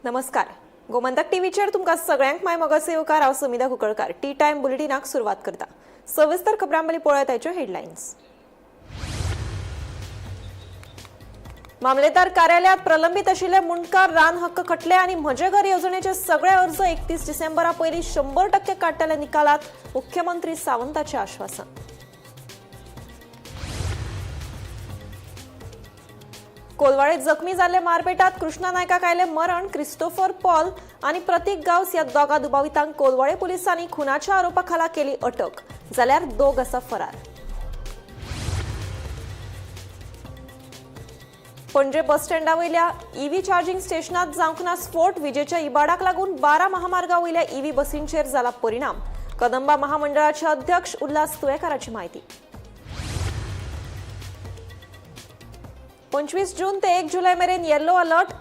नमस्कार, गोमंतक टीव्हीचेर तुमकां सगळ्यांक माय मोगाचो येवकार. हांव समिधा कुंकळकार. टी टायम बुलेटिनाक सुरवात करता. सविस्तर खबरां पयलीं पळयात आयच्यो हेडलायन्स. मामलेदार कार्यालयात प्रलंबित आशिल्ले मुंडकार रान हक्क खटले आनी म्हजे घर येवजणेचे सगळे अर्ज 31 डिसेंबरा पयलीं 100% काडटले निकालात, मुख्यमंत्री सावंताचे आश्वासन. कोलवाळे जखमी जाल्ले मारपेटात कृष्णा नायकाक आयले मरण. क्रिस्टोफर पॉल आनी प्रतीक गांवस ह्या दोगा दुबावितांक कोलवाळे पुलिसांनी खुनाच्या आरोपा खाला केली अटक, जाल्यार दोग आसा फरार. पणजे बस स्टँडा वयल्या ईव्ही चार्जिंग स्टेशनात जावंक ना स्फोट. विजेच्या इबाडाक लागून 12 महामार्गा वयल्या ईव्ही बसींचेर जाला परिणाम. कदंबा महामंडळाचे अध्यक्ष उल्हास तुयेकाराची म्हायती. 25 जून ते 1 जुलय मेरेन येलो अलर्ट.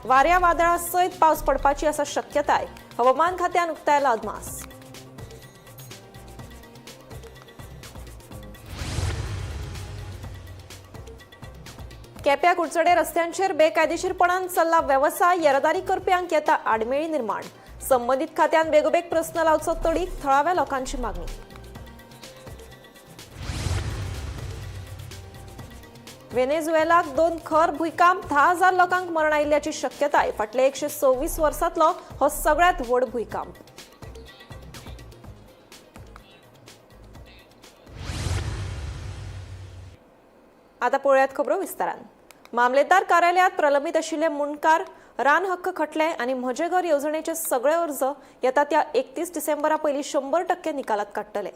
वाऱ्या वादळा सयत पावस पडपाची आसा शक्यताय. हवामान खात्यान उक्तायला अदमास. केप्या कुडचडे रस्त्यांचेर बेकायदेशीरपणान चल्ला वेवसाय. येरादारी करप्यांक येता आडमेळी निर्माण. संबंदीत खात्यान बेगोबेग प्रस्न लावचो तडीक, थळाव्या लोकांची मागणी. व्हेनेझुएलाक 2 खर भुंयकांप, 10,000 लोकांक मरण आयिल्ल्याची शक्यताय. फाटल्या 126 वर्सांतलो हो सगळ्यांत व्हड भुंयकांप. आता पळोवयात खबरो विस्तारान. मामलेदार कार्यालयात प्रलंबित आशिल्ले मुंडकार रान हक्क खटले आनी म्हजे घर येवजणेचे सगळे अर्ज येता त्या 31 डिसेंबरा पयलीं 100% निकालात काडटले.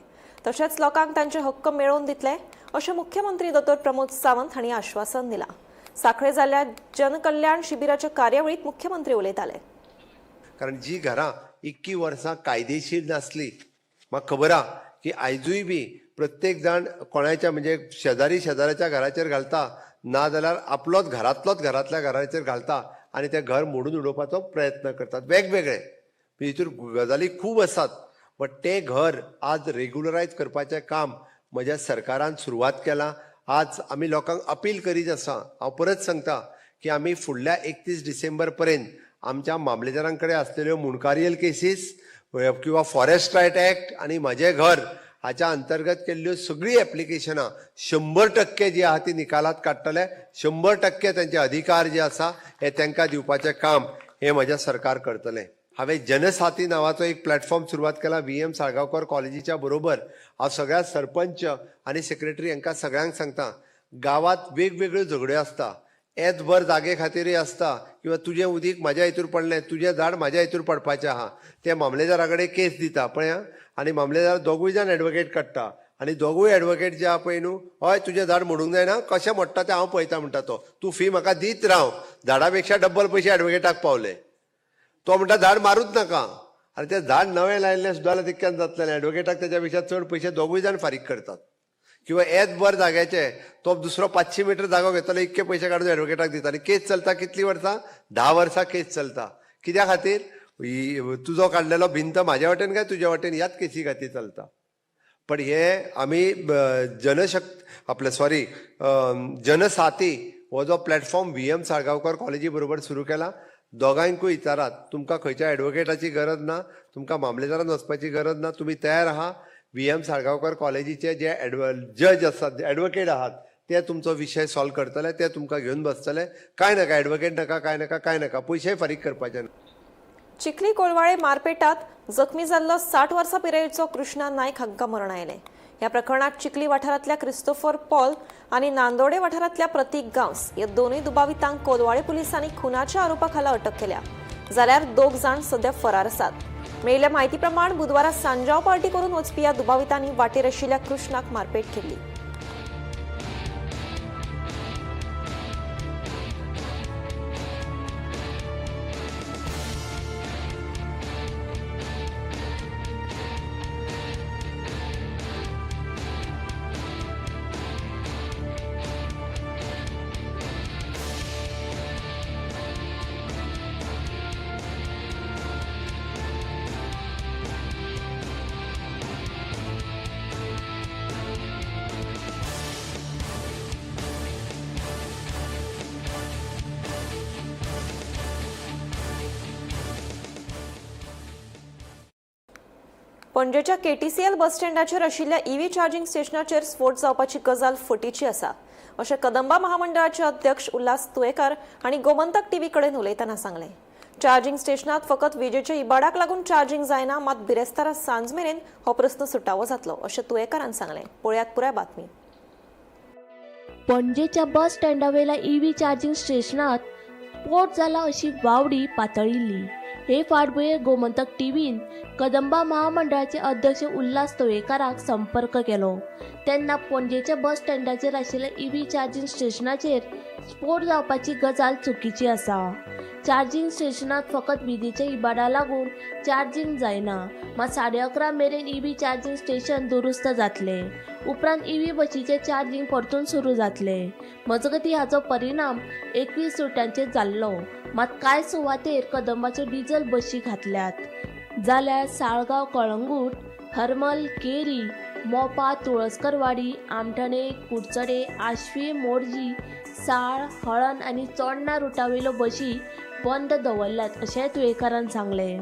तशेंच लोकांक तांचे हक्क मेळोवन दितले अशें मुख्यमंत्री दोतोर प्रमोद सावंत हांणी आश्वासन दिलां. साखळे जाल्ल्या जनकल्याण शिबिराच्या कार्यावळीत मुख्यमंत्री उलयताले. कारण जी घरां 21 वर्सां कायदेशीर नासली, म्हाका खबर आहा की आयजूय बी प्रत्येक जाण कोणाच्या म्हणजे शेजारी शेजाऱ्याच्या घराचेर घालता, ना जाल्यार आपलोच घरांतलोच घरांतल्या घराचेर घालता आनी तें घर मोडून उडोवपाचो प्रयत्न करतात. वेगवेगळे हितूर गजाली खूब आसात, बट तें घर आज रेगुलरायज करपाचें काम म्हज्या सरकारान सुरवात केलां. आज आमी लोकांक अपील करीत आसा. हांव परत सांगता की आमी फुडल्या 31 डिसेंबर पर्यंत आमच्या मामलेदारां कडेन आसलेल्यो मुंडकारियल केसीस किंवा फॉरेस्ट रायट एक्ट आनी म्हजें घर हाच्या अंतर्गत केल्ल्यो सगळीं एप्लिकेशनां 100% जी आहा ती निकालात काडटले. 100% तांचे अधिकार जे आसा हे तांकां दिवपाचें काम हें म्हजें सरकार करतलें. हांवें जनसाथी नांवाचो एक प्लॅटफॉर्म सुरवात केला व्ही एम साळगांवकर कॉलेजीच्या बरोबर. हांव सगळ्या सरपंच आनी सेक्रेटरी हांकां सगळ्यांक सांगता, गांवांत वेगवेगळ्यो झगड्यो आसता, येतभर जागे खातीरय आसता किंवा तुजें उदीक म्हाज्या हितूर पडलें, तुजें झाड म्हाज्या हितूर पडपाचें आहा, ते मामलेदारा कडेन केस दिता पळय आनी मामलेदार दोगूय जाण एडवोकेट काडटा आनी दोगूय एडवोकेट जे आहा पळय न्हू, हय तुजें झाड मोडूंक जायना, कशें मोडटा तें हांव पळयता म्हणटा तो, तूं फी म्हाका दीत राव, झाडा पेक्षा डब्बल पयशे एडवोकेटाक पावले. तो म्हणटा झाड मारूच नाका, आनी तें झाड नवें लायिल्लें सुद्दां जाल्यार तितक्यान जातलें, एडवोकेटाक तेच्या पेक्षा चड पयशे दोगूय जाण फारीक करतात. किंवा येतभर जाग्याचे तो दुसरो 500 मिटर जागो घेतलो, इतके पयशे काडून एडवोकेटाक दिता आनी केस चलता कितली वर्सां, 10 वर्सां केस चलता. कित्या खातीर? तुजो काडलेलो भिंत म्हाज्या वाटेन काय तुज्या वाटेन, ह्याच केसी खातीर चलता. पण हे आमी जनशक्त आपले सॉरी जनसाथी हो जो प्लॅटफॉर्म व्ही एम साळगांवकर कॉलेजी बरोबर सुरू केला, दोगांयकूय विचारात, तुमकां खंयच्या एडवोकेटाची गरज ना, तुमकां मामलेदारान वचपाची गरज ना, तुमी तयार आहा. व्ही एम साळगांवकर कॉलेजीचे जे जज आसात, एडवोकेट आहात, ते तुमचो विशय सॉल्व करतले, ते तुमकां घेवन बसतले. कांय नाका एडवोकेट नाका, कांय नाका, कांय नाका, पयशेय फारीक करपाचे ना. चिखली कोलवाळे मारपेटात जखमी जाल्लो 60 वर्सां पिरायेचो कृष्णा नायक हांकां मरण आयलें. ह्या प्रकरणात चिखली वाठारांतल्या क्रिस्तोफर पॉल आनी नांदोडे वाठारांतल्या प्रतीक गांवस ह्या दोनूय दुबावितांक कोलवाळे पुलिसांनी खुनाच्या आरोपा खाला अटक केल्या, जाल्यार 2 जाण सध्या फरार आसात. मेळिल्ल्या म्हायती प्रमाण बुधवारा सांजाव पार्टी करून वचपी ह्या दुबावितांनी वाटेर आशिल्ल्या कृष्णाक मारपेट केल्ली. पणजेच्या केटीसीएल बस स्टँडाचेर आशिल्ल्या ईव्ही चार्जिंग स्टेशनाचेर स्फोट जावपाची गजाल फटीची आसा अशें कदंबा महामंडळाचे अध्यक्ष उल्हास तुयेंकार हांणी गोमंतक टीव्ही कडेन उलयतना सांगलें. चार्जिंग स्टेशनात फकत विजेच्या इबाडाक लागून चार्जिंग जायना, मात बिरेस्तारा सांज मेरेन हो प्रस्न सुटावो जातलो अशें तुयेंकारान सांगलें. पळयात पुराय बातमी. पणजेच्या बस स्टँडावेल्या ईव्ही चार्जिंग स्टेशनात स्फोट जाला अशी वावडी पातळिल्ली. हे फाटभुंयेर गोमंतक टीव्हीन कदंबा महामंडळाचे अध्यक्ष उल्हास तोयेकाराक संपर्क केलो तेन्ना पणजेच्या बस स्टँडाचेर आशिल्ल्या ईव्ही चार्जिंग स्टेशनाचेर स्फोट जावपाची गजाल चुकीची आसा. चार्जिंग स्टेशनात फकत विजेच्या इबाडा लागून चार्जिंग जायना, मात 11:30 मेरेन ईव्ही चार्जिंग स्टेशन दुरुस्त जातले. उपरांत ईव्ही बशीचें चार्जिंग परतून सुरू जातले. मजगतीं हाचो परिणाम 21 रुटांचेर जाल्लो, मात कांय सुवातेर कदंबाच्यो डिझल बशी घातल्यात. जाल्यार साळगांव, कळंगूट, हरमल, केरी, मोपा, तुळसकरवाडी, आमठाणे, कुडचडे, आश्वी, मोरजी, साळ, हळण आनी चोडणा रुटावेल्यो बशी बंद दवरल्यात अशेंय तुयेंकारान सांगलें.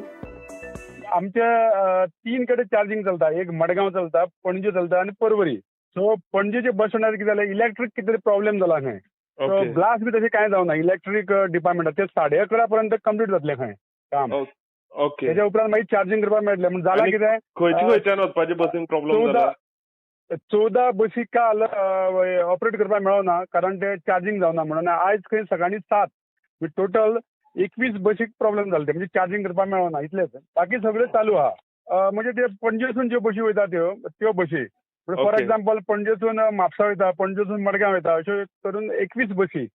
आमच्या 3 कडेन चार्जिंग चलता, एक मडगांव चलता, पणजे चलता आनी परवरी. सो पणजेचे बस स्टँडार कितें जालें, इलेक्ट्रीक कितें तरी प्रॉब्लेम जाला खंय, सो ब्लास्ट बी तशें कांय जावना. इलेक्ट्रीक डिपार्टमेंट ते 11:30 पर्यंत कंप्लीट जातलें खंय काम. ओके, तेच्या उपरांत मागीर चार्जिंग करपाक मेळटलें. म्हण जालां कितें, खंयची खंयच्यान वचपाचे बसीन प्रॉब्लेम जाला? 14 बसी काल ऑपरेट करपाक मेळना कारण ते चार्जिंग जावना म्हणून. आयज खंय सकाळीं 7, टोटल 21 बसीक प्रॉब्लेम जाले, म्हणजे चार्जिंग करपाक मेळना इतलेच. बाकी सगळें चालू आहा. म्हणजे ते पणजेसून ज्यो बशी वयता त्यो बशी, फॉर एक्झाम्पल पणजेसून म्हापसा वयता, पणजेसून मडगांव वयता, अश्यो करून 21 बसी.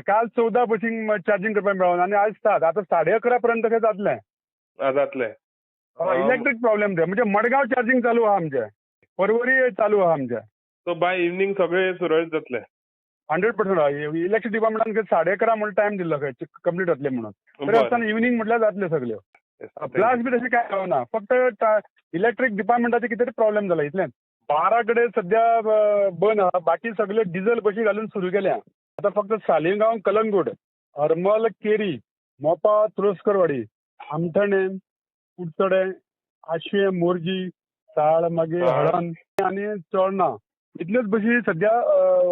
काल 14 बसींक चार्जिंग करपाक मेळना आनी आयज 7. आतां 11:30 पर्यंत खंय जातलें जातलें. इलेक्ट्रीक प्रॉब्लेम ते, म्हणजे मडगांव चार्जिंग चालू आहा आमचें, परवरी चालू आहा आमचें. सो बाय इवनींग सगळें सुरळीत जातलें 100%. इलेक्ट्रीक डिपार्टमेंटान 11:30 म्हणून टायम दिल्लो खंय कंप्लीट जातलें म्हणून, तरी आसतना इवनींग म्हटल्यार जातले सगळ्यो. ब्लास्ट बी तशें कांय जावना, फक्त इलेक्ट्रीक डिपार्टमेंटाचे कितें तरी प्रॉब्लेम जाला इतलेंच. 12 कडेन सद्या बंद आहा, बाकी सगळे डिझल बशी घालून सुरू केल्या. आतां फक्त सालिगांव, कलंगूट, हरमल, केरी, मोपा, तुळसकरवाडी, आमठाणे, कुडचडे, आशवे, मोरजी, साळ, मागीर हळण आनी चोडणा इतल्योच बशी सद्या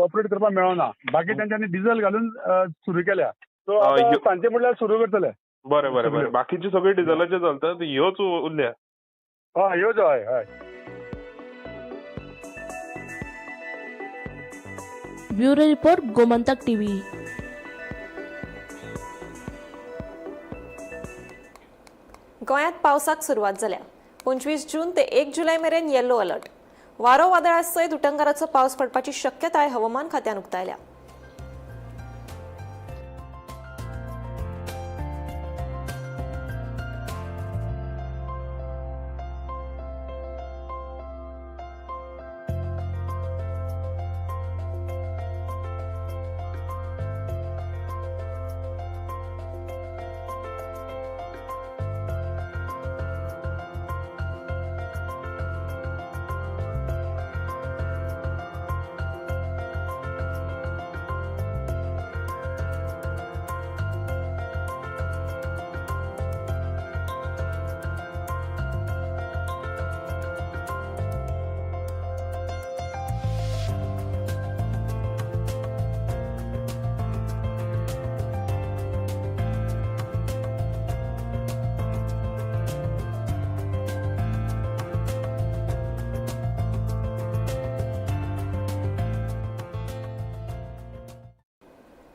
ऑपरेट करपाक मेळना. बाकी तेंच्यांनी डिझल घालून सुरू केल्या. सो सांजे म्हटल्यार सुरू करतले. बरें बरें बरें, बाकीचे सगळे डिझलाचे चलता, ह्योच उरल्या. हय, ह्योच. हय हय. Bureau report, Gomantak TV. गोंयांत पावसाक सुरवात जाल्या. 25 जून ते 1 जुलय मेरेन येलो अलर्ट. वारो वादळा सयत उटंगाराचो पावस पडपाची शक्यताय हवामान खात्यान उक्तायल्या.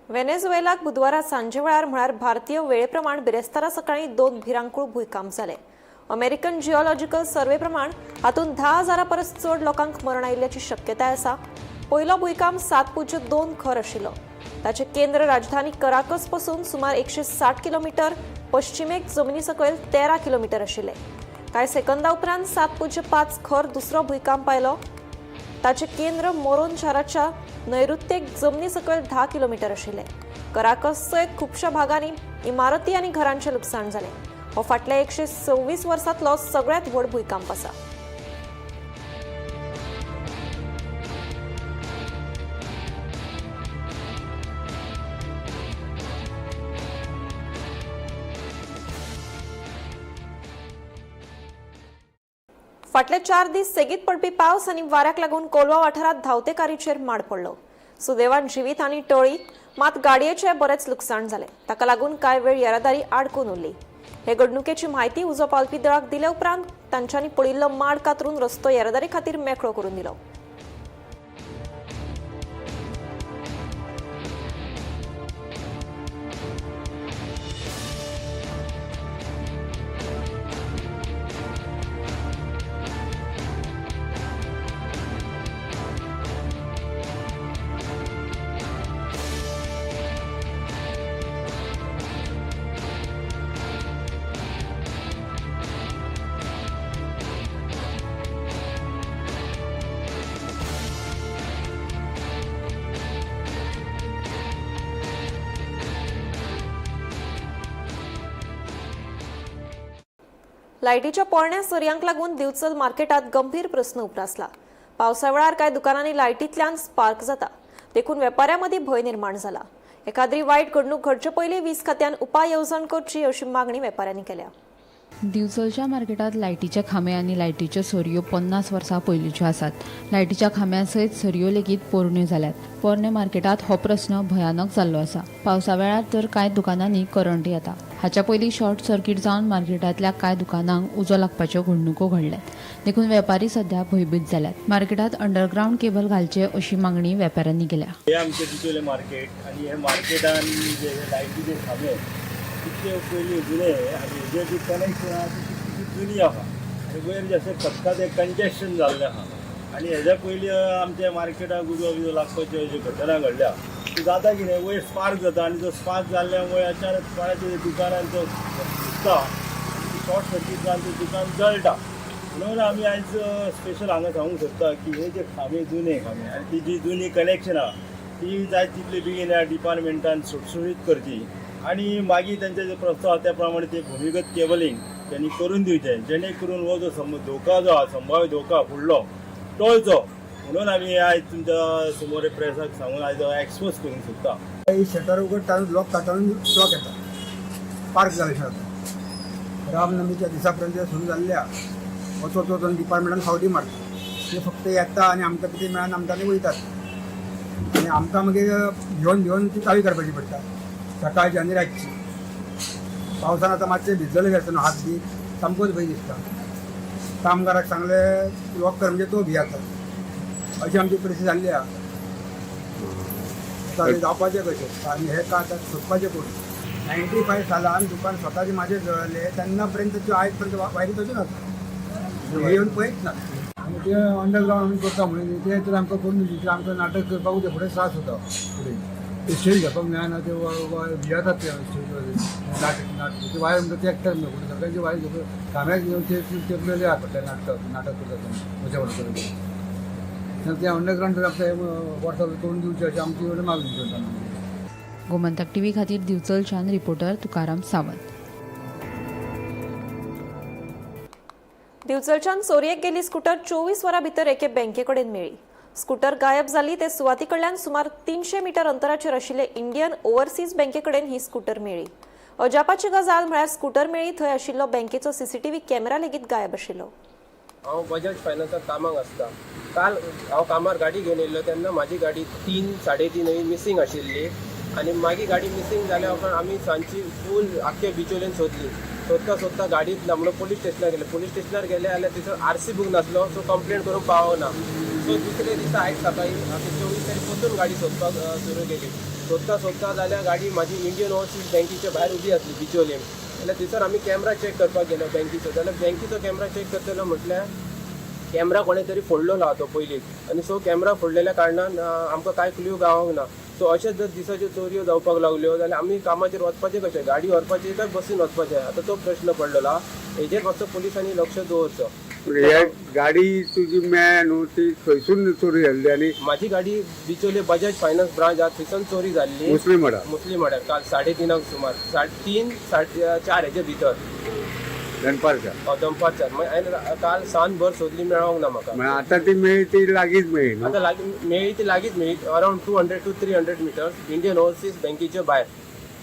व्हेनेझुएलाक बुधवारा सांजे वेळार म्हळ्यार भारतीय वेळेप्रमाण बिरेस्तारा सकाळीं 2 भिरांकूळ भूंयकांप जाले. अमेरिकन जिओलॉजिकल सर्वे प्रमाण हातूंत 10,000 परस चड लोकांक मरण आयिल्ल्याची शक्यताय आसा. पयलो भूंयकांप 7.2 खर आशिल्लो. ताचें केंद्र राजधानी कराकस पसून सुमार 160 किलोमिटर पश्चिमेक जमनी सकयल 13 किलोमिटर आशिल्लें. कांय सेकंदा उपरांत 7.5 खर दुसरो भूंयकांप आयलो. ताचें केंद्र मोरोन शाराच्या नैऋत्येक जमनी सकयल 10 किलोमिटर आशिल्लें. कराकस सयत खुबश्या भागांनी इमारती आनी घरांचें लुकसाण जालें. हो फाटल्या 126 वर्सांतलो सगळ्यांत व्हड भूंयकांप आसा. फाटले 4 दीस सेगीत पडपी पावस आनी वाऱ्याक लागून कोलवा वाठारांत धांवते कारीचेर माड पडलो. सुदैवान जिवीत आनी टळी, मात गाडयेचे बरेच लुकसाण जालें. ताका लागून कांय वेळ येरादारी आडकून उरली. हे घडणुकेची म्हायती उजो पावपी दळाक दिले उपरांत तांच्यांनी पडिल्लो माड कातरून रस्तो येरादारी खातीर मेकळो करून दिलो. लायटीच्या पोरण्या सरयांक लागून दिवचल मार्केटात गंभीर प्रस्न उप्रासला. पावसा वेळार कांय दुकानांनी लायटींतल्यान स्पार्क जाता, देखून वेपाऱ्यां मदीं भंय निर्माण जाला. एखाद्री वायट घडणूक घडचे पयलीं वीज खात्यान उपाय येवजण करची अशी मागणी वेपाऱ्यांनी केल्या. दिवचलच्या मार्केटात लायटीचे खांबे आनी लायटीच्यो सरयो 50 वर्सां पयलींच्यो आसात. लायटीच्या खांब्या सयत सरयो लेगीत पोरण्यो जाल्यात. पोरणे मार्केटात हो प्रस्न भयानक जाल्लो आसा. पावसा वेळार तर कांय दुकानांनी करंट येता. हाच्या पयलीं शॉर्ट सर्किट जावन मार्केटांतल्या कांय दुकानांक उजो लागपाच्यो घडणुको घडल्यात. देखून वेपारी सध्या भंयभीत जाल्यात. मार्केटात अंडरग्रावंड केबल घालचे अशी मागणी वेपाऱ्यांनी केल्या. हे आमचे दिवचले मार्केट आनी हे मार्केटान जे हे लायटीचे खांबे तितले पयलीं जुने आनी हेजे जे कनेक्शन आहा ती तितली जुनी आहा आनी वयर जे अशें खतखतें कंजेशन जाल्लें आहा आनी हेज्या पयलीं आमच्या मार्केटाक उजो बिजो लागपाच्यो ज्यो घटना घडल्या त्यो जाता कितें वयर स्पार्क जाता आनी तो स्पार्क जाल्ल्या मुळे अचानक कोणाच्या दुकानान तो फुटता, शॉर्ट सर्कीट जावन तें दुकान जळटा. म्हणून आमी आयज स्पेशल हांगा सांगूंक सोदता की हे जे खांबे जुने खांबे आनी ती जी जुनी कनेक्शन आहा ती जाय तितले बेगीन ह्या डिपार्टमेंटान सुटसुटीत करची आनी मागीर तेंचे जे प्रस्ताव आहा त्या प्रमाणे ते भुमिगत केबलिंग त्यांनी करून दिवचें, जेणे करून हो जो धोका जो आहा संभाव्य धोका फुडलो टळचो. म्हणून आमी आयज तुमच्या समोर प्रेसाक सांगून आयज एक्सपोज करूंक सोदता. शटर उगडटा, लोक काडटा, ट्रक येता, पार्क जाले शटर. रामनवमीच्या दिसा पर्यंत सुरू जाल्ल्या वचत वचून डिपार्टमेंटान फावटी मारता. ते फक्त येता आनी आमकां कितें मेळना आमकां आनी वयतात आनी आमकां मागीर घेवन घेवन ती चावी करपाची पडटा सकाळची आनी रातची. पावसान आतां मातशें भिजलेले आसता न्हू हात बी सामकोच भंय दिसता. कामगाराक सांगलें लॉक कर म्हणजे तो भियेता. अशी आमची परिस्थिती जाल्ली आहा. आतां जावपाचें कशें आनी हें का आतां सोदपाचें कोण. 95 सालान दुकान स्वताचे माझे जळले तेन्ना पर्यंत त्यो आयज पर्यंत वायरी तश्योच आसा. हे येवन पळयत ना. आनी ते अंडरग्रावंड आमी करता म्हणून ते तर आमकां करून दिवचे. आमकां नाटक करपाक ते फुडें त्रास जाता. फुडें ते स्टेज घेवपाक मेळना, ते भियेतात ते स्टेज नाटक नाटक ते वायर म्हणटा ते एकट्याक मेळटा. सगळ्यांचे वायर घेवप खांब्याक घेवन ते तेपलेले आहा पडटा नाटक नाटक करता तेन्ना म्हज्या बरोबर ते अंडरग्रावंड आमकां वर्सा करून दिवचे अशी आमची मागणी करता. गोमंतक टीव्ही खातीर दिवचलच्यान रिपोर्टर तुकाराम सावंत. दिवचलच्यान चोरयेक गेल्ली स्कूटर 24 वरां भितर एके बँकेकडेन मेळ्ळी. स्कूटर गायब जाली ते सुवाती कडल्यान सुमार 300 मिटर अंतराचेर आशिल्ले इंडियन ओव्हरसीज बँकेकडेन ही स्कूटर मेळ्ळी. अजापाची गजाल म्हळ्यार स्कूटर मेळ्ळी थंय आशिल्लो बँकेचो सीसीटीव्ही कॅमेरा लेगीत गायब आशिल्लो. हांव बजाज फायनान्सात कामाक आसता. काल हांव कामार गाडी घेवन येयल्लो तेन्ना म्हाजी गाडी 3 3:30 ही मिसींग आशिल्ली आनी मागीर गाडी मिसींग जाल्या उपरांत आमी सांजची फूल आख्खे बिचोलेन सोदली. सोदता सोदता गाडीत ना म्हणून पोलीस स्टेशनार गेले. पोलीस स्टेशनार गेले जाल्यार थंयसर आरसी बूक नासलो, सो कंप्लेन करूंक पावना. सो दुसरे दिसा आयज सकाळी 24 तारीख परतून गाडी सोदपाक सुरू केली. सोदता सोदता जाल्यार गाडी म्हाजी इंडियन ओवरसीज बँकेच्या भायर उबी आसली बिचोलेम. जाल्यार थंयसर आमी कॅमरा चॅक करपाक गेलो बँकेचो. जाल्यार बँकेचो कॅमरा चॅक करतलो म्हटल्यार कॅमरा कोणें तरी फोडलेलो आहा तो पयलींच आनी सो कॅमरा फोडलेल्या कारणान आमकां कांय क्ल्यू गावोंक ना. सो अशेंच जर दिसाच्यो चोरयो जावपाक लागल्यो जाल्यार आमी कामाचेर वचपाचें कशें, गाडी व्हरपाची काय बसीन वचपाचें, आतां तो प्रश्न पडलेलो आहा. हेजेर मातसो पुलिसांनी लक्ष दवरचो. हे गाडी तुजी मेळ्ळ्या न्हू ती खंयसून चोरी जाल्ली? आनी म्हाजी गाडी बिचोले बजाज फायनान्स ब्रांच आहा थंयसून चोरी जाल्ली. मुस्लीम वाड्यार. मुस्लीम वाड्यार काल 3:30 सुमार, 3:30 4:30 हेजे भितर दनपारच्या. दनपारच्या. मागीर हांवें काल सांजभर सोदली, मेळोंक ना म्हाका. आतां ती मेळ्ळी ती लागींच मेळ्ळी न्हू? आतां लागीं मेळ्ळी ती लागींच मेळ्ळी, around 200 to 300 metres Indian overseas बँकेच्या भायर.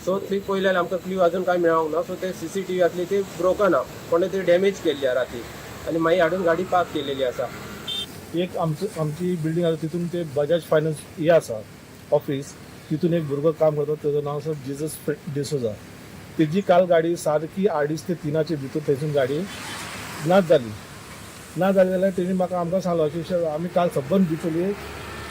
सो थंय पळयल्यार आमकां क्ल्यू अजून कांय मेळोंक ना. सो ते सीसीटीव्ही आसली ती ब्रोकन आहा, कोणें तरी डॅमेज केल्ली आहा राती. आनी मागीर हाडून गाडी पार्क केलेली आसा. एक आमची बिल्डींग आसा तितून ते बजाज फायनान्स हे आसा ऑफिस, तितून एक भुरगो काम करता, तेजो नांव आसा जेजस डिसोजा. तेजी काल गाडी सारकी 2:30 ते 3 भितर थंयसून गाडी नाच जाली. ना जाली जाल्यार तेणी म्हाका आमकां सांगलो की आमी काल सबंद दितली,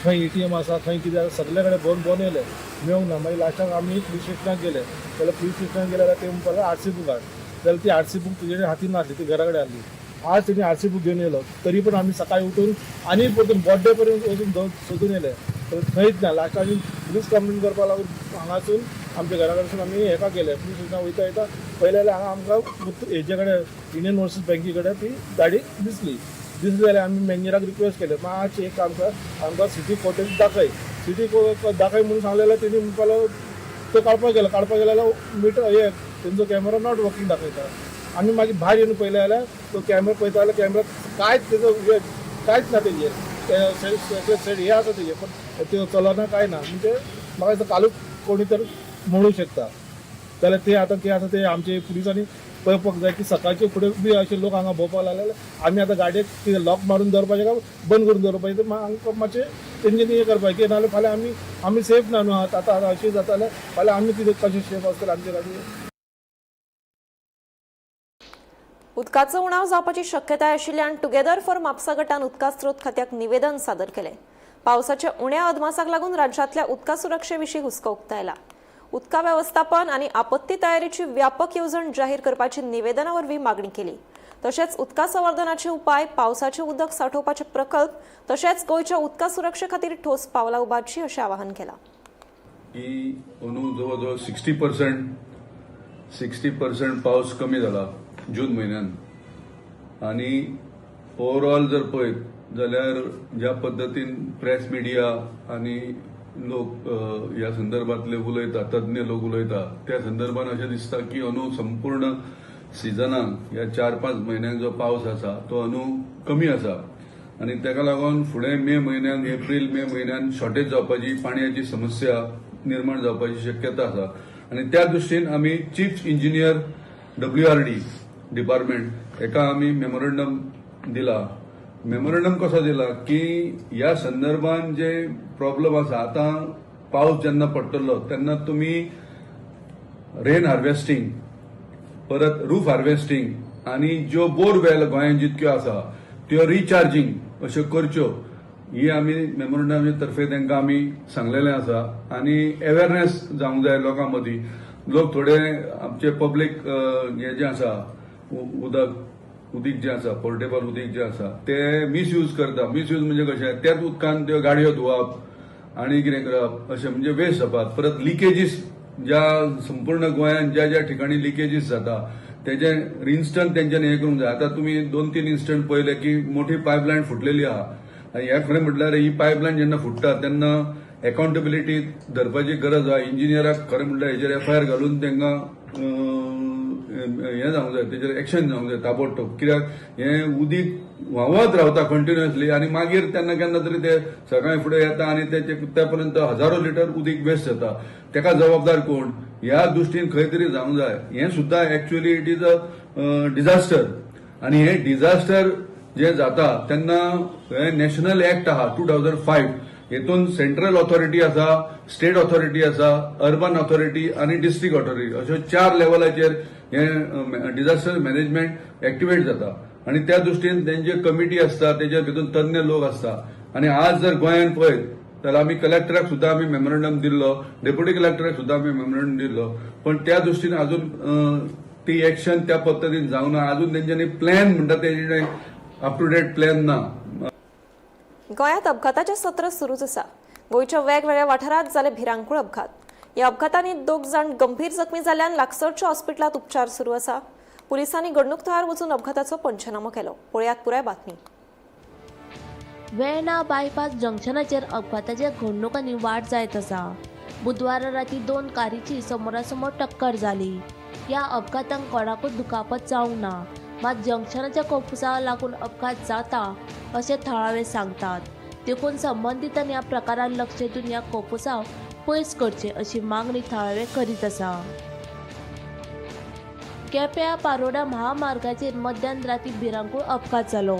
खंय ATM आसा, खंय कितें आसा, सगळे कडेन भोंवन भोंवन येयले, मेळूंक ना. मागीर लास्टाक आमी पुलीस स्टेशनाक गेले. जाल्यार पुलीस स्टेशनाक गेले जाल्यार ते म्हणपाक लागले RC book हाड. जाल्यार ती RC book तुजे हातीन नासली, ती घरा कडेन आहली. आज तेणी RC book घेवन येयलो, तरी पण आमी सकाळी उठून आनी परतून बोड्डे पर्यंत वचून सोदून येयले, तर खंयच ना. लास्टाक आमी पुलीस कंप्लेन करपाक लागून हांगासून आमच्या घरा कडसून आमी हेका गेले, पुलीस स्टेशनाक वयता वयता पयलें जाल्यार हांगा आमकां हेजे कडेन इंडियन ओवरसीज बँकी कडेन ती गाडी दिसली. दिसली जाल्यार आमी मॅनेजराक रिक्वेस्ट केले, मातशें एक काम कर, आमकां सिटी फुटेज दाखय. सिटी दाखय म्हणून सांगलें जाल्यार तेणी म्हणपाक लागलो तो काडपाक गेलो. काडपाक गेलो जाल्यार मिटर हे तेंचो कॅमेरा not working दाखयता. आमी मागीर भायर येवन पळयलें जाल्यार तो कॅमेरा पळयता जाल्यार कॅमेरा कांयच तेजो कांयच ना, तेजेर सेट हे आसा तेजेर, पण त्यो चलना कांय ना. म्हणजे म्हाका दिसता कालूच कोणी तर म्हणू शकता. जाल्यार ते आतां कितें आसा ते आमचे पुलिसांनी पळोवपाक जाय की सकाळचे फुडें बी अशे लोक हांगा भोंवपाक लागले जाल्यार आमी आतां गाडयेक कितें लॉक मारून दवरपाचें काय बंद करून दवरपाचें, तर आमकां मातशें तेंच्यांनी हें करपाचें की नाजाल्यार फाल्यां आमी सेफ ना न्हू. आतां आतां अशें जाता जाल्यार फाल्यां आमी कितें कशें सेफ आसतले आमचे गाडयेक. उदकाचो उणाव जावपाची शक्यताय आशिल्ल्यान टुगेदर फॉर म्हापसा गटान उदका स्रोत खात्याक निवेदन सादर केलें. पावसाच्या उण्या अदमासाक लागून राज्यांतल्या उदका सुरक्षे विशीं हुस्को उक्तायला. उदका वेवस्थापन आनी आपत्ती तयारीची व्यापक येवजण जाहीर करपाची निवेदना वरवीं मागणी केली. तशेंच उदका संवर्धनाचे उपाय, पावसाचें उदक सांठोवपाचे प्रकल्प तशेंच गोंयच्या उदका सुरक्षे खातीर ठोस पावलां उबारची अशें आवाहन केलां. की अंदू जवळ जवळ 60% पावस कमी जाला जून म्हयन्यान, आनी ओवरऑल जर पळयत जाल्यार ज्या पद्दतीन प्रेस मिडिया आनी लोक ह्या संदर्भातले उलयता, तज्ञ लोक उलयता, त्या संदर्भात अशें दिसता की अंदू संपूर्ण सिजनाक ह्या 4-5 म्हयन्यांक जो पावस आसा तो अंदू कमी आसा आनी ताका लागून फुडें मे म्हयन्यान, एप्रील मे म्हयन्यान शॉर्टेज जावपाची, पाणयाची समस्या निर्माण जावपाची शक्यता आसा. आनी त्या दृश्टीन आमी चीफ इंजिनियर WRD department हेका आमी मेमोरंडम दिला. मेमोरंडम कसो दिला की ह्या संदर्भान जे प्रॉब्लम आसा, आतां पावस जेन्ना पडटलो तेन्ना तुमी रेन हार्वेस्टिंग, परत रूफ हार्वेस्टिंग आनी ज्यो बोरवेल गोंयांत जितक्यो आसा त्यो रिचार्जींग अश्यो करच्यो, ही आमी मेमोरंडमा तर्फे तांकां आमी सांगलेलें आसा. आनी अवेरनेस जावंक जाय लोकां मदीं. लोक थोडे आमचे पब्लीक हे जें आसा उदीक जें आसा, पोर्टेबल उदीक जें आसा ते मिसयूज करता. मिसयूज म्हणजे कशें, त्याच उदकान त्यो गाडयो धुवप आनी कितें करप अशें, म्हणजे वेस्ट जातात. परत लिकेजीस ज्या संपूर्ण गोंयांत ज्या ज्या ठिकाणी लिकेजीस जाता तेजे इन्स्टंट तेंच्यांनी हें करूंक जाय. आतां तुमी 2-3 इन्स्टंट पळयले की मोठी पायपलायन फुटलेली आहा. आनी हें खरें म्हटल्यार ही पायपलायन जेन्ना फुट्टा तेन्ना अकाउंटेबिलिटी धरपाची गरज आहा. इंजिनियराक खरें म्हटल्यार हेजेर एफआयआर घालून तांकां हें जावंक जाय, तेजेर एक्शन जावंक जाय ताबडतोब. कित्याक हें उदीक व्हांवत रावता कंटिन्युअसली आनी मागीर तेन्ना केन्ना तरी ते सकाळी फुडें येता आनी त्या पर्यंत हजारो लिटर उदीक वेस्ट जाता. तेका जबाबदार कोण, ह्या दृश्टीन खंय तरी जावंक जाय. हें सुद्दां actually it is a disaster. आनी हें डिझास्टर जें जाता तेन्ना हें नॅशनल एक्ट आहा 2005, हेतून सेंट्रल ऑथॉरिटी आसा, स्टेट ऑथॉरिटी आसा, अर्बन ऑथॉरिटी आनी डिस्ट्रिक्ट ऑथॉरिटी, अश्यो 4 लेवलाचेर हें डिझास्टर मॅनेजमेंट एक्टिवेट जाता. आनी त्या दृश्टीन तेंचे कमिटी आसता, तेजे भितून तज्ञ लोक आसता. आनी आज जर गोंयांत पळयत जाल्यार आमी कलेक्टराक सुद्दां आमी मेमोरंडम दिल्लो, डेप्युटी कलेक्टराक सुद्दां आमी मेमोरंडम दिल्लो, पण त्या दृश्टीन अजून ती एक्शन त्या पद्दतीन जावंक ना. अजून तेंच्यांनी प्लॅन म्हणटा तेंचे अप टू डेट प्लॅन ना. गोंयांत अपघाताचें सत्र सुरूच आसा. गोंयच्या वेगवेगळ्या वाठारांत जाले भिरांकूळ अपघात. ह्या अपघातांनी 2 जाण गंभीर जखमी जाल्ल्यान लागसरच्या हॉस्पिटलांत उपचार सुरू आसा. पुलिसांनी घडणूक थळार वचून अपघाताचो पंचनामो केलो. पळयात पुराय बातमी. वेर्णा बायपास जंक्शनाचेर अपघाताच्या घडणुकांनी वाड जायत आसा. बुधवारा राती 2 कारीची समोरासमोर टक्कर जाली. ह्या अपघातांक कोणाकूच दुखापत जावंक ना, मात जंक्शनाच्या कोफुसाक लागून अपघात जाता अशें थळावे सांगतात. देखून संबंदितांनी ह्या प्रकारान लक्ष दिवन ह्या कोफुसाव पयस करचें अशी मागणी थळावे करीत आसा. केप्यां पारोडा महामार्गाचेर मध्यान राती भिरांकूळ अपघात जालो.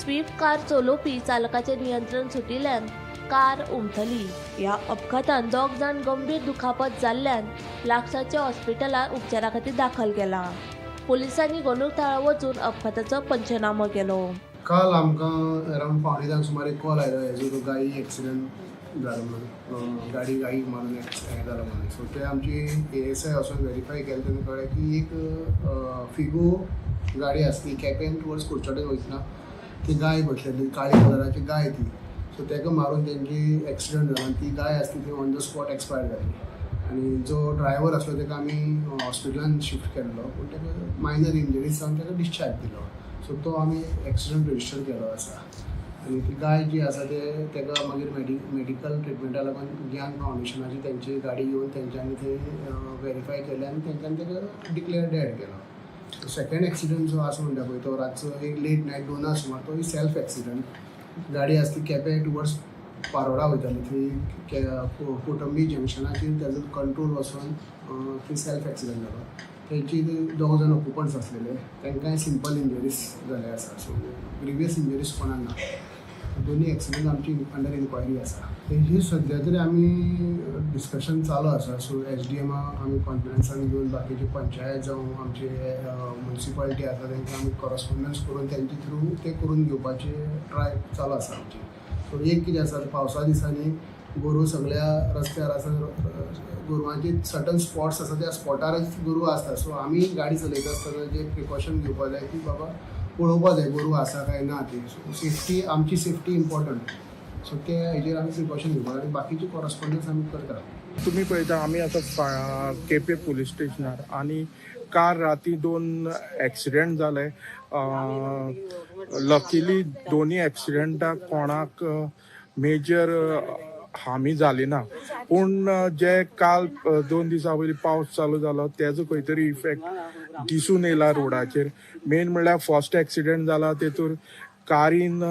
स्विफ्ट कार चलोवपी चालकाचें नियंत्रण सुटिल्ल्यान कार उमथली. ह्या अपघातान 2 जाण गंभीर दुखापत जाल्ल्यान लागसारच्या हॉस्पिटलात उपचारा खातीर दाखल केला. पोलिसांनी घडणूक थळार वचून अपघाताचो पंचनामो केलो. काल आमकां अरावंड 9:45 सुमार एक कॉल आयलो हेजो गाडी एक्सिडंट जालो म्हणून, गाडी गायीक मारून हें जालो म्हणून. सो ते आमची ASI वचून वेरीफाय केलें तेन्ना कळ्ळें की एक फिगो गाडी आसली केपें टुवर्ड्स कुडचडें वयतना ती गाय बसलेली, काळी कलराची गाय ती. सो ताका मारून तेंची एक्सिडंट जालो आनी ती गाय आसली ती ऑन the spot expire जाली. आनी जो ड्रायव्हर आसलो ताका आमी हॉस्पिटलान शिफ्ट केल्लो, पूण ताका मायनर इंजरीज जावन ताका डिस्चार्ज दिलो. सो तो आमी एक्सिडंट रजिस्टर केलो आसा. आनी ती गाय जी आसा ते ताका मागीर मेडिकल ट्रिटमेंटा लागून ज्ञान फावंडेशनाची तेंची गाडी येवन तेंच्यांनी थंय वेरीफाय केलें आनी तेंच्यांनी ताका डिक्लेअर डेड केलो. सेकंड एक्सिडंट जो आसा म्हणटा पळय तो रातचो एक लेट नायट 2 सुमार, तोय सेल्फ एक्सिडंट. गाडी आसली केपें टुवर्ड्स पारोडा वयताली, थंय कोटंबी जंक्शनाचेर ताजो कंट्रोल वचोन थंय सेल्फ एक्सिडंट जालो. तेंची 2 जाण ऑक्युपंट्स आसलेले, तांकांय सिंपल इंजरीज जाल्ले आसा. सो ग्रिवियस इंजरीज कोणाक ना. दोन्ही एक्सिडंट आमची अंडर इन्क्वायरी आसा. तेजी सद्या तरी आमी डिस्कशन चालू आसा. सो SDM आमी कॉन्फिडन्सान घेवन बाकीचे पंचायत जावं आमचे म्युनिसिपालिटी आसा तांकां आमी कॉरस्पोंडन्स करून तेंचे थ्रू ते करून घेवपाचे ट्राय चालू आसा आमची. सो एक कितें आसा, पावसा दिसांनी गोरवां सगळ्या रस्त्यार आसा, गोरवांचे सर्टन स्पॉट्स आसा, त्या स्पॉटारच गोरवां आसता. सो आमी गाडी चलयता आसतना जे प्रिकॉशन घेवपा जाय की बाबा पळोवपा जाय गोरवां आसा काय ना ती. सो सेफ्टी, आमची सेफ्टी इम्पॉर्टंट. सो ते हेजेर आमी प्रिकॉशन घेवपा जाय आनी बाकीचे कॉरस्पोंडन्स आमी करता. तुमी पळयता आमी आतां केपें पुलीस स्टेशनार आनी काल राती 2 एक्सिडेंट जाले. लकीली दोनी एक्सिडेंटाक कोणाक मेजर हानी जाली ना, पूण जे काल 2 दिसां पयलीं पावस चालू जालो तेजो खंय तरी इफेक्ट दिसून येयला रोडाचेर. मेन म्हणल्यार फर्स्ट एक्सिडेंट जाला तेतूर कारीन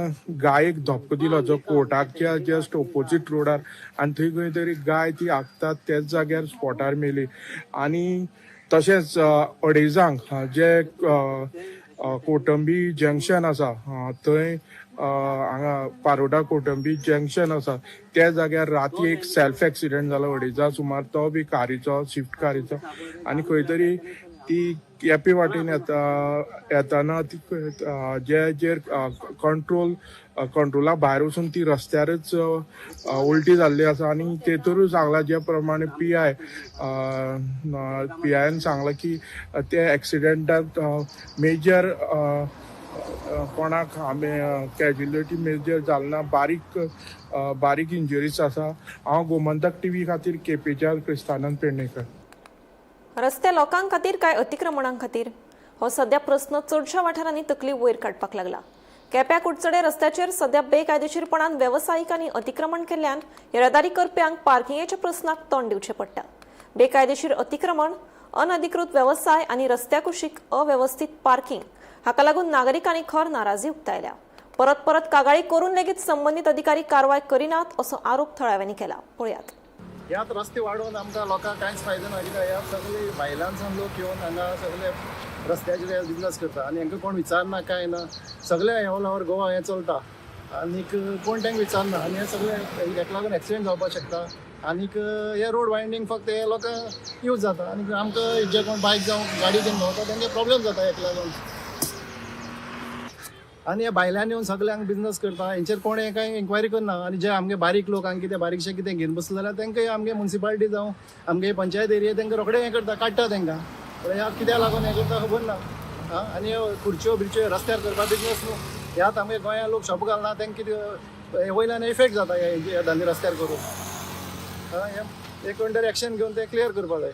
गायेक धपको दिलो जो कोर्टाच्या जस्ट ओपोजीट रोडार, आनी थंय खंय तरी गाय ती आगतात त्याच जाग्यार स्पॉटार मेली. आनी तशेंच अडेजांक जे कोटंबी जंक्शन आसा थंय हांगा पारोडा कोटंबी जंक्शन आसा त्या जाग्यार राती एक सेल्फ एक्सिडेंट जालो अडेजां सुमार, तो बी कारीचो, स्विफ्ट कारीचो. आनी खंय तरी ती केपे वाटेन येताना ती जेर कंट्रोला भायर वचून ती रस्त्यारच उलटी जाल्ली आसा. आनी तेतूरूय सांगला जे प्रमाणे PIन सांगला की ते एक्सिडेंटात मेजर कोणाक आमी कॅज्युलिटी मेजर जाल ना, बारीक इंजरीज आसा. हांव गोमंतक TV खातीर केपेंच्यान क्रिस्तानंद पेडणेकर. रस्ते लोकां खातीर काय अतिक्रमणां खातीर हो सध्या प्रस्न चडशा वाठारांनी तकली वयर काडपाक लागला. केप्यां कुडचडे रस्त्याचेर सध्या बेकायदेशीरपणान वेवसायिकांनी अतिक्रमण केल्ल्यान येरादारी करप्यांक पार्किंगेच्या प्रस्नाक तोंड दिवचें पडटा. बेकायदेशीर अतिक्रमण, अनधिकृत वेवसाय आनी रस्त्या कुशीक अवेवस्थीत पार्किंग हाका लागून नागरिकांनी खर नाराजी उक्तायल्या. परत परत कागाळी करून लेगीत संबंदीत अधिकारी कारवाय करिनात असो आरोप थळाव्यांनी केला. पळयात. ह्यात रस्ते वाडोवन आमकां लोकांक कांयच फायदो ना, कित्याक ह्या सगळे भायल्यानसान लोक येवन हांगा सगळे रस्त्याचेर बिजनस करता आनी हांकां कोण विचारना कांय ना. सगळे ऑल ओवर गोवा हें चलता आनीक कोण तांकां विचारना आनी हे सगळे हेका लागून एक्सिडेंट जावपाक शकता. आनीक हे रोड वायंडींग फक्त हे लोकांक यूज जाता आनी आमकां जे कोण बायक जावं गाडी घेवन भोंवता तांकां प्रॉब्लेम जाता हेका लागून. आनी हे भायल्यान येवन सगळ्यांक बिजनस करता, हेंचेर कोण कांय इन्क्वायरी करना. आनी जे आमगे बारीक लोक आनी कितें बारीकशें कितें घेवन बसले जाल्यार तांकां आमगे म्युनिसिपालिटी जावं आमगे पंचायत एरिया तांकां रोखडे हें करता, काडटा तांकां. ह्या कित्याक लागून हें करता खबर ना. आनी खुर्च्यो बिर्च्यो रस्त्यार करपा बिजनस न्हू, ह्यात आमगे गोंयांत लोक शॉप घालना तांकां कितें वयल्यान इफेक्ट जाता हे धंदे रस्त्यार करून. एक कोण तरी एक्शन घेवन ते क्लियर करपाक जाय.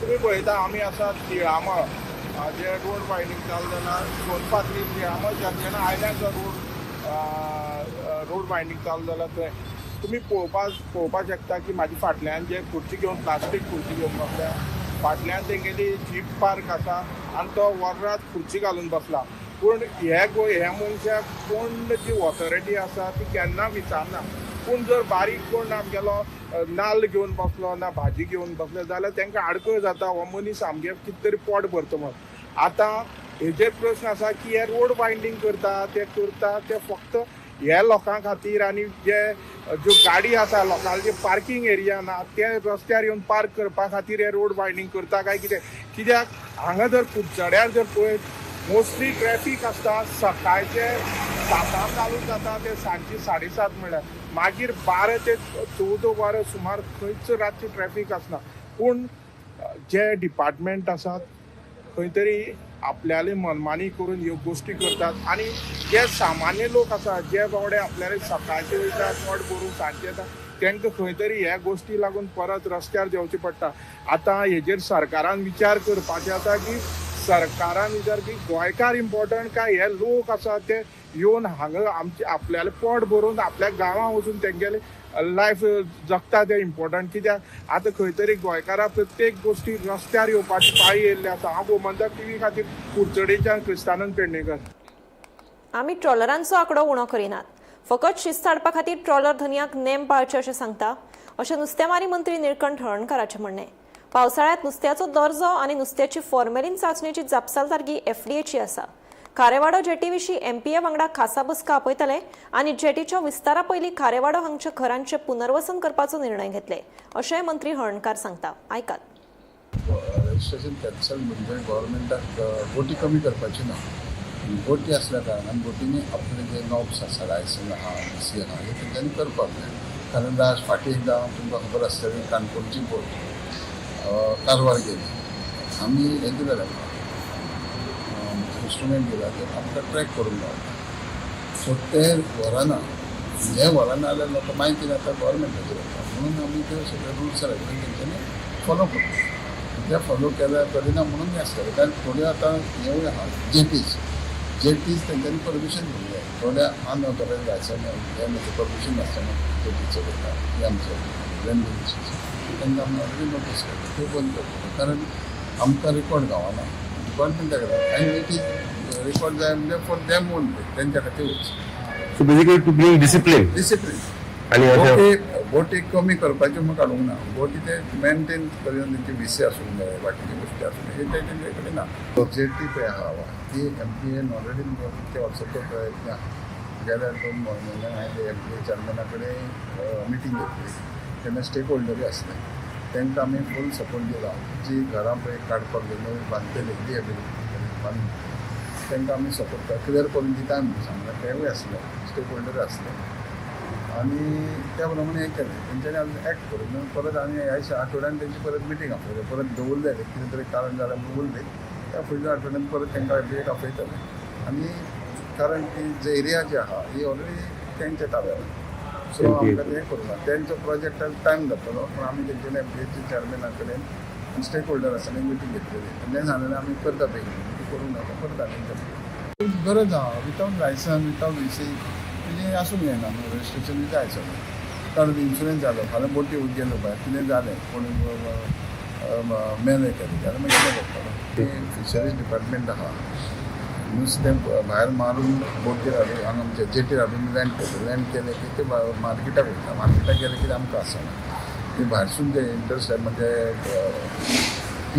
तुमी पळयता आमी आसा तिळामळ जे रोड वायडींग चालू जाला, सोनपात्री तिळामळ जंक्शना आयल्यान जो रोड वायडींग चालू जाला थंय तुमी पळोवपाक शकता की म्हाज्या फाटल्यान जे खुर्ची घेवन प्लास्टीक खुर्ची घेवन बसल्या, फाटल्यान तेंगेली जीप पार्क आसा आनी तो वरात खुर्ची घालून बसला. पूण हे मनशाक कोण जी ऑथॉरिटी आसा ती केन्ना विचारना. पूण जर बारीक कोण आमगेलो नाल्ल घेवन बसलो ना भाजी घेवन बसलो जाल्यार तांकां आडखळ जाता, हो मनीस आमगे कितें तरी पोट भरता म्हण. आतां हेजेर प्रस्न आसा की हे रोड वायंडींग करता ते करता ते फक्त हे लोकां खातीर आनी जे ज्यो गाडी आसा लोकांचे पार्किंग एरिया ना ते रस्त्यार येवन पार्क करपा खातीर हे रोड वायंडींग करता काय कितें. कित्याक हांगा जर कुडचड्यार जर पळयत मोस्टली ट्रॅफीक आसता सकाळचे 7 चालू जाता ते सांजचे 7:30 म्हळ्यार मागीर 12 ते 14 वरां सुमार खंयच रातची ट्रॅफीक आसना. पूण जे डिपार्टमेंट आसात खंय तरी आपल्याले मनमानी करून ह्यो गोश्टी करतात आनी जे सामान्य लोक आसा जे बावडे आपल्याले सकाळचे वयता पोट भरून सांजचे येता तांकां खंय तरी ह्या गोश्टी लागून परत रस्त्यार देंवचें पडटा. आतां हेजेर सरकारान विचार करपाचें आसा की सरकारान विचार की गोंयकार इम्पॉर्टंट काय हे लोक आसा ते येवन हांगा आमचे आपल्याले पोट भरून आपल्या गांवां वचून तेंगेले लायफ जगता ते इम्पॉर्टंट. कित्याक आतां खंय तरी गोंयकारां प्रत्येक गोश्टी रस्त्यार येवपाची पाळी येयल्ली आसा. हांव गोमंतक टीव्ही खातीर कुडचडेच्यान क्रिस्तानंद पेडणेकर. आमी ट्रॉलरांचो आंकडो उणो करिनात, फकत शिस्त हाडपा खातीर ट्रॉलर धनयांक नेम पाळचे अशें सांगता अशें नुस्तेमारी मंत्री निळकंठ हळर्णकाराचें म्हणणें. पावसाळ्यांत नुस्त्याचो दर्जो आनी नुस्त्याची फॉर्मेलीन चांचणेची जापसालदारकी एफडीएची आसा. खारेवाडो जेटी विशीं एमपीए वांगडा खासा बसका आपयतले आनी जेटीच्या विस्तारा पयलीं खारेवाडो हांगच्या घरांचें पुनर्वसन करपाचो निर्णय घेतले अशेंय मंत्री हळर्णकार सांगता. आयकात. रजिस्ट्रेशन कॅन्सल म्हणजे गव्हर्मेंटाक बोटी कमी करपाची ना. बोटी आसल्या कारणान बोटींनी आपले जे नॉब्स आसा, लायसन आहा, सी आहा, हे तेंच्यांनी करपाक जाय. कारण आज फाटीं एकदां तुमकां खबर आसतली काणकोणची बोट कारवार गेली, आमी हें दिलें तांकां इंस्ट्रुमेंट दिला ते आमकां ट्रॅक करूंक गावता. सो ते व्हरना, हे व्हरना जाल्यार लोकां मागीर कितें जाता गव्हर्मेंटाचेर वता. म्हणून आमी ते सगळे रुल्स रेगुलेशन तेंच्यांनी फॉलो करता. ते फॉलो केल्यार करिना म्हणून हें आसतलें. कारण थोड्यो आतां हेवूय आहा जेटीज, जेटीज तेंच्यांनी परमिशन घेवंक जाय. थोड्या अनऑथरायज लायसन हे म्हणजे परमिशन नासतना जेटी चलयता हे आमचे लँड तांकां आमी ऑलरेडी नोटीस केल्या, त्यो बंद करतले. कारण आमकां रिकॉर्ड गावना डिपार्टमेंटा कडेन आनी it is record जाय म्हणजे फॉर दॅम ओनली, तेंच्या खातीरूच. So basically to bring discipline. Discipline. आनी बोटी बोटी कमी करपाच्यो म्हूण काडूंक ना, बोटी ते मेनटेन करून तेंची विसी आसूंक जाय, बाकीच्यो गोश्टी आसूंक जाय, हे ते तेंचे कडेन ना. जेटी पळय आहा ती एमपीएन ऑलरेडी ते वॉट्सॅपार प्रयत्न आहा. गेल्या 2 म्हयन्यान हांवें एमपीए चॅरमॅना कडेन मिटींग घेतली तेन्ना स्टेक होल्डरूय आसले, तांकां आमी फूल सपोर्ट दिला. जी घरां पळय काडपाक जाय नवी बांदतली रिहेबिलिटेट बांदून तांकां आमी सपोर्ट क्लियर करून दिता म्हणून सांगलां. तेवूय आसले स्टेक होल्डर आसले आनी त्या प्रमाणे हें केलें. तेंच्यांनी अजून एक्ट करूंक ना. परत आनी ह्या आठवड्यान तेंची परत मिटींग आपयली, परत दवरले कितें तरी कारण जालें म्हणून उरले. त्या फुडल्या आठवड्यान परत तांकां एक आपयतले. आनी कारण की जे एरिया जी आहा ही ऑलरेडी तेंच्या ताब्यात, सो आमकां तें करूंक ना. तेंचो प्रोजेक्टाक टायम जातलो, पूण आमी तेंच्यानी एमपीएच्या चॅरमॅना कडेन स्टेक होल्डर आसा मिटींग घेतलेली आनी तें सांगलेलें आमी करता बेगीन, करूंक नाका करता. तेंच्या गरज आहा वितावट लायसन वितावट व्ही सी म्हणजे आसूंक जायना न्हू रजिस्ट्रेशन जाय सगळें. कारण इन्शुरन्स जालो फाल्यां बोटी गेलो भायर कितें जालें कोण मेले केलें जाल्यार मागीर कितें करतलो. फिशरीज डिपार्टमेंट आहा नुस्तें भायर मारून बोटीर हाडून हांगा आमच्या जेटीर हाडून लँड करता. लँड केलें की ते मार्केटाक वयता, मार्केटाक गेलें की आमकां आसना ती भायरसून जे इंटरस्टेट म्हणजे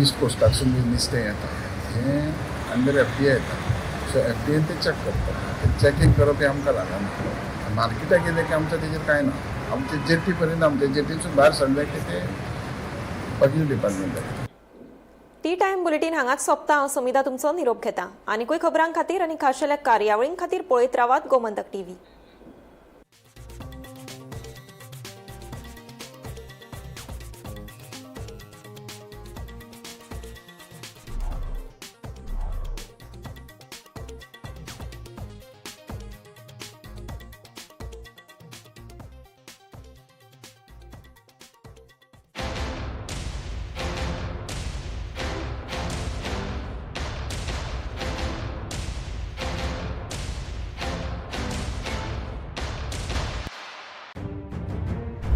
ईस्ट कोस्टाकसून जे नुस्तें येता हें अंडर एफडीए येता. सो एफडीएन ते चॅक करता, ते चॅकींग करप हें आमकां लागना. मार्केटाक गेलें की आमचें तेजेर कांय ना, आमचे जेटी पर्यंत आमच्या जेटीसून भायर सरलें की ते बाकीचे डिपार्टमेंट. टी टायम बुलेटीन हांगाच सोंपता. हांव समिता तुमचो निरोप घेता. आनीकूय खबरां खातीर आनी खाशेल्या कार्यावळीं खातीर पळयत रावात गोमंतक टीव्ही.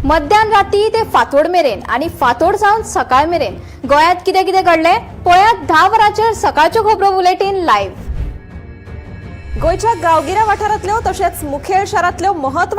मध्यान राती ते फांतोड मेरेन आनी फांतोड जावन सकाळ मेरेन गोंयांत कितें कितें घडलें पळयात 10 वरांचेर सकाळच्यो खबरो बुलेटीन लायव्ह. गोंयच्या गांवगिऱ्या वाठारांतल्यो तशेंच मुखेल शारांतल्यो महत्वाच्यो